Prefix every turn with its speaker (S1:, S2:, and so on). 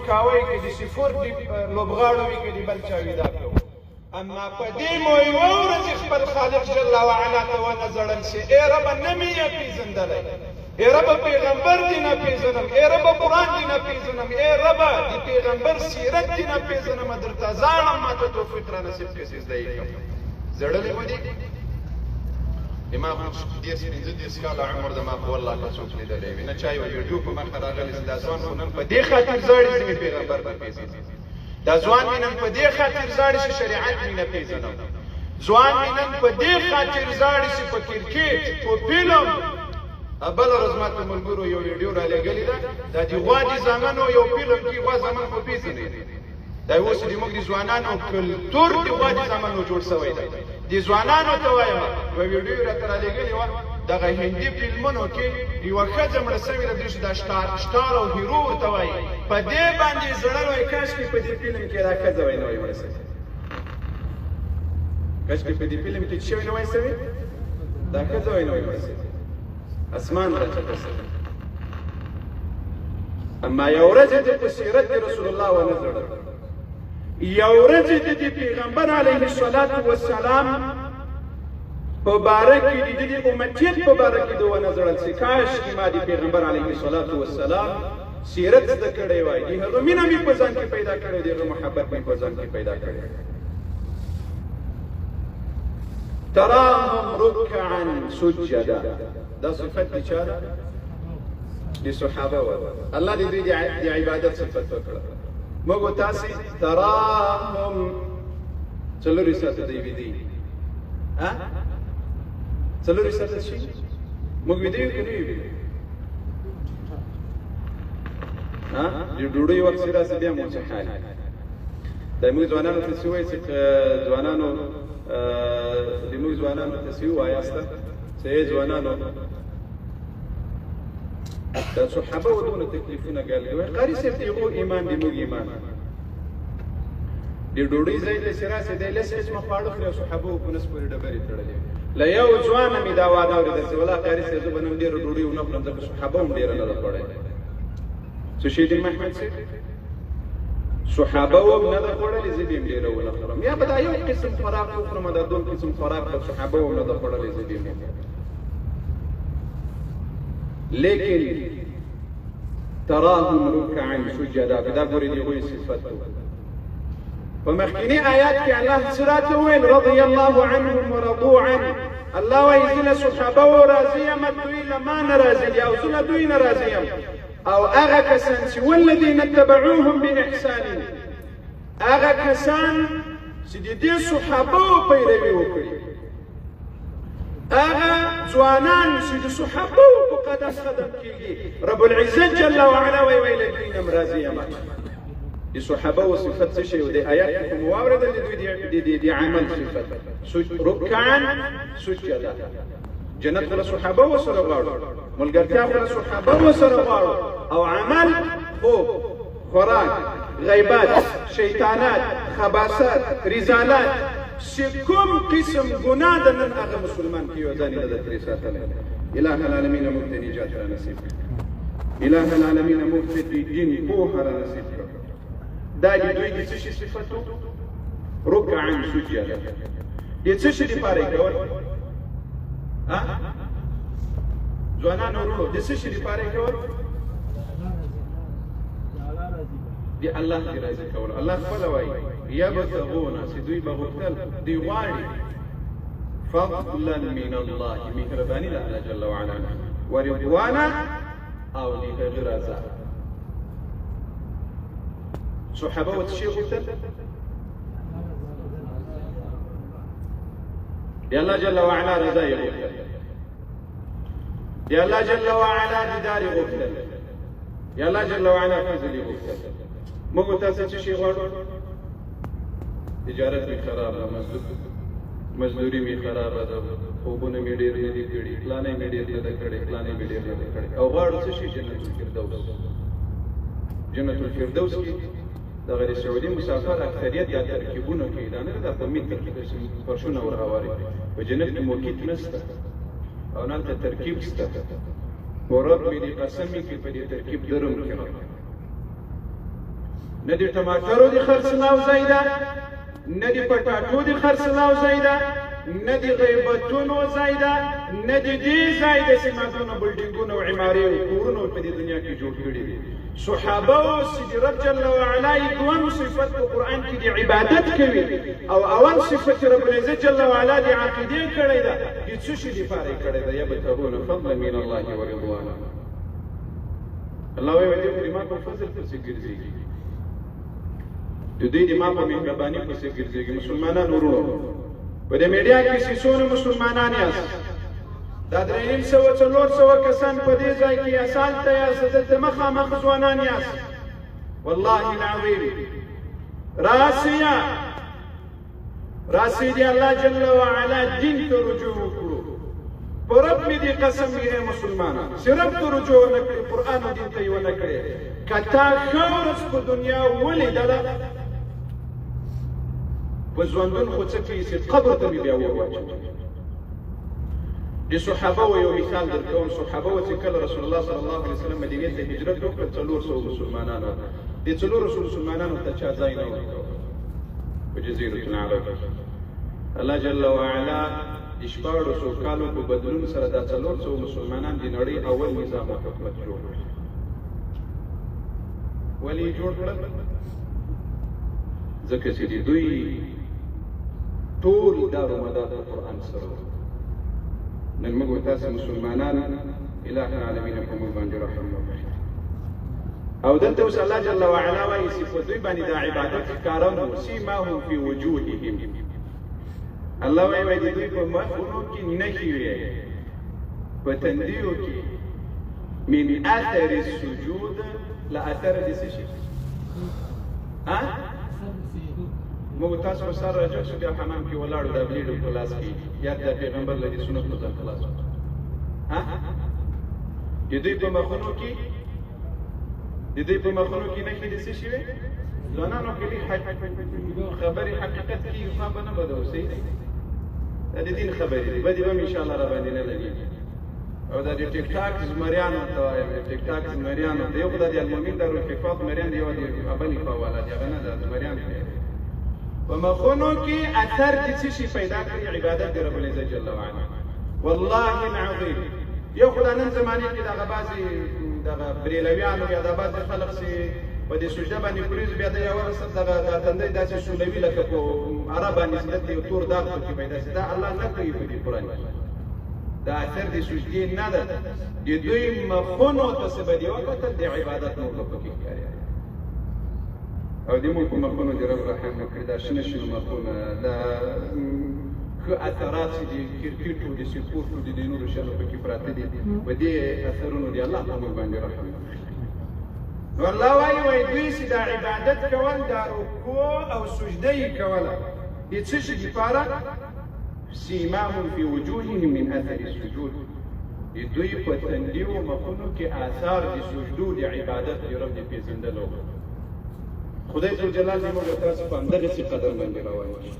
S1: سپکاوی که د سپورت لوبغاړو وي که د بل چا وي دا کوو. اما په دې مو یوه ورځ خپل خالق جل وعلا ته ونه ژړل چې ای ربه نه مې یې پېژندلی، ای ربه پیغمبر دې نه پېژنم، ای ربه قرآن دې نه پېژنم، ای ربه د پیغمبر سیرت دې نه پېژنم، درته ژاړم، ما ته توفیق را نصیب کړه چې زده یې کړم. ژړلي مو دي؟ ما خو 35 کاله عمر د ما خو والله که څوک لیدلی وي نه چا یوه ویډیو په مخه راغلې چې دا ځوان خو نن په دې خاطر ژاړي چې مې پیغمبر نه پېژنم، دا ځوان مې نن په دې خاطر ژاړي چې شریعت مې نه پېژنم، ځوان مې نن په دې خاطر ژاړي چې په کرکټ په فلم. بله ورځ ما ته ملګرو یو ویډیو رالیږلې ده، دا د غوا د زامنو یو فلم کې، غوا زامن خو پېژنئ، دا اوس د موږ د ځوانانو کلتور د غوا د زامنو جوړ سوی دی. د ځوانانو ته وایم، یوه ویډیو یې راته رالیږلې وه، دغه هندي فلمونو کې یوه ښځه مړه سوې ده، دوی چې دا سټار او هیرو ورته وایي، په دې باندې زړه وایي کاشکې په دې فلم کې دا ښځه وای نه وای مړه سوې، کاشکې په دې فلم کې چې شوې نه وای سوې، دا ښځه وای نه وای مړه سوې، اسمان راچپه سوی. اما یو ورځ د په سیرت د رسول الله ونه ژړل، یو ورځ د پیغمبر علیه الصلاة والسلام په باره کې د دې امتیت په باره کې د ونه ژړل چې کاشکې ما د پیغمبر علیه الصلاة والسلام سیرت زده کړی وای، د هغه مینه مې په ځان کې پیدا کړې، د هغه محبت مې په ځان کې پیدا کړی. تراهم رکعا سجدا، دا صفت د چا ده؟ د صحابه و. الله دې دوی د عبادت صفت وکړه. موږ تاسې تراهم څلورې ساعته دی ویدي، ها څلورې ساعته شي موږ ویده یو که نه یو ویده؟ ها د ډوډۍ وخت چې راسي بیا مو څه حال. دا موږ ځوانانو ته څه وایي چې ځوانانو د موږ ځوانانو ته څه ووایاست چې ای ځوانانو دا صحابه و دونه تکلیفونه ګاللي، وایي قاري صاحب د هغو ایمان د موږ ایمان. د ډوډۍ ځای ته چې راسي دی لس قسمه خواړه خوري او صحابه په نس پورې ډبرې تړلې. له یو ځوانه مې دا وعده اورېده چې ولا قاري صاحب زه به نن ډېره ډوډۍ ونه خورم ځکه صحابه هم ډېره نه ده خوړلې. څه شی دین محمد صاحب؟ صحابه هم نه ده خوړلې، زه به هم ډېره ونه خورم، یا به دا یو قسم خوراک وخورم، دا دوم قسم خوراک به صحابه هم نه ده خوړلې، زه به هم وخورم. لیکن تراهم رکعا سجدا، دا ګورې د هغوی صفت و. په مخکینی آیات کې الله څه راته وویل؟ رضی الله عنهم ورضوا عنه. الله وایي زه له صحابه و راضي یم، دوی له ما نه راضي دي او زه له دوی نه راضي یم. او هغه کسان چې والذین اتبعوهم باحسان، هغه کسان چې د دې صحابه پیروي وکړي، هغه ځوانان چې د صحابه په قدم قدم کېږي، رب العزت جل وعلا وایي وایي له دوی نه هم راضي یم. د صحابه صفت څه شی دی؟ آیات کې خو مو واورېدل د دوی د عمل صفت، رکعا سجدا. جنت خو له صحابه سره غواړو، ملګرتیا خو له صحابه سره غواړو، او عمل خو خوراک، غیبت، شیطانات، خباثات، رزالات، چې کوم قسم ګناه ده نن هغه مسلمان کې یو ځان نه ده ترې ساتلی. اله العالمین موږ ته نجات را نصیب کړه، اله العالمین موږ ته د دین پوهه را نصیب کړه. دا د دوی د څه شي صفت و؟ رکعا سجدا. د څه شي دپاره یې کول؟ ځوانانو وروڼو د څه شي دپاره یې کول؟ د الله د راضي کولو. الله خپله وایي یبتغون، چې دوی به غوښتل، دوی غواړي فضلا من الله، مهرباني د الله جل وعلا، ورضوانا، او د هغه رضا. صحابه څه شي غوښتل؟ د الله جل وعلا رضا یې غوښتل، د الله جل وعلا دیدار یې غوښتل، د الله جل وعلا فضل یې غوښتل. موږ تاسو څه شي غواړو؟ تجارت مې خراب ده، مزدوري مې خرابه ده، خوبونه مې ډېر نه دي کړي، پلانې مې ډېر نه ده کړی، پلانې مې ډېر نه ده کړی، او غواړو څه شي؟ جنت الفردوس. جنت الفردوس کې دغه د سعودي مسافر اکثریت دا ترکیبونه کوي، دا نه ده په متر فرشونه ور هواري. په جنت کې موکیت نشته او نه هلته ترکیب شته. په رب مې دې قسم وي که په دې ترکیب درم کړم. نه د ټماټرو د خرڅلاو ځای ده، نه د پټاټو د خرڅلاو ځای ده، نه د غیبتونو ځای ده، نه د دې ځای ده چې ما دونه بلډینګونه او عمارې او کورونه په دې دنیا کې جوړ کړي دي. صحابه او چې د رب جل وعلا یې دوهم صفت په قرآن کې د عبادت کوي او اول صفت رب العزت جل وعلا د عقیدې کړی ده، د څه شي دپاره یې کړی ده؟ یبتغون فضلا من الله ورضوانا. الله وایي دوی خو د ما په فضل پسې ګرځېږي، د دوی د ما په مهرباني پسې ګرځېږي. مسلمانان وروڼو، په دې میډیا کې چې څونه مسلمانان یاست، دا 350 400 کسان په دې ځای کې یاست، هلته یاست، دلته مخامخ ځوانان یاست، والله العظیم راسیا راسي دی الله جل وعلا دین ته رجوع وکړو. په رب مې دې قسم وي ای مسلمانه، چې رب ته رجوع ونه کړې، قرآن او دین ته یې ونه کړې، که تا ښه ورځ په دنیا ولیدله، په ژوندون خو څه کوي چې قبر ته مې بیا ور واچوي. د صحابه و یو مثال درکوم. صحابه و چې کله رسول الله صلی الله علیه وسلم مدینې ته هجرت وکړ، 400 مسلمانانو، د 400 مسلمانانو ته چا ځای نه ورکاوه په جزیرة العرب کې. الله جل وعلا د 1600 کالو په بدلون سره دا 400 مسلمانان د نړۍ اول نظام او حکومت جوړ کړ. ولې یې جوړ کړل؟ ځکه چې د دوی ټول دارو مدار په قرآن سره و. نن موږ تاسو مسلمانان، اله العالمین په موږ باندې رحم وکړي. او دلته اوس الله جل وعلا وایي چې په دوی باندې دا عبادت ښکاره وو، سیماهم فی وجوههم. الله وایي وایي د دوی په مخونو کې نښې وې، په تندیو کې، من اثر السجود، له اثر د څه شي؟ ها، موږ تاسو په سر راجګ شو، بیا حمام کې ولاړو، دا بلیډو په لاس کې، یاد د پیغمبر له دې سنتو ځان خلاص. ها، د دوی په مخونو کې، د دوی په مخونو کې نښې د څه شي وې؟ ځوانانو کې لږ خبرې حقیقت کې خوا به نه بدو، صحیح دی، دا د دین خبرې دي، بدې به هم انشاءالله را باندې نه لګېږي. او دا د ټیک ټاک زمریانو ته وایم، د ټیک ټاک زمریانو ته، یو خو دا د المؤمن دارالحفاظ زمریان دی، یو د ابلې خوا والا دی، هغه نه، دا زمریان دی. په مخونو کې اثر د څه شي پیدا کړي؟ عبادت د رب العزت جل وعلا. والله العظیم یو خو دا نن زمانې کې دغه بعضې دغه بریلویانو یا دا بعضې خلک چې په دې سجده باندې پرېږدي، بیا د یوه سر دغه دا تندی داسې سولوي لکه په عرب باندې چې دلته یو تور داغ پکې پیدا شي. دا الله نه کوي په دې قرآن کې. دا اثر د سجدې نه ده، د دوی مخونو ته څه به دې وکتل، د عبادت نور به پکې ښکاري. او د موږ په مخونو د رب رحم وکړي، دا شنه شنه مخونه، دا ښه اثرات چې د کرکټو، د سپورټو، د دې نورو شیانو پکې پراته دي، په دې اثرونو دې الله په موږ باندې رحم وکړي. نو الله وایي وایي دوی چې دا عبادت کول، دا رکوع او سجده یې کوله، د څه شي دپاره؟ سیماهم فی وجوههم من اثر السجود، د دوی په تندیو مخونو کې آثار د سجدو، د عبادت، د رب د پېژندلو. خدای جل جلال دې موږ تاسو په همدغسې قدم باندې روان کړي.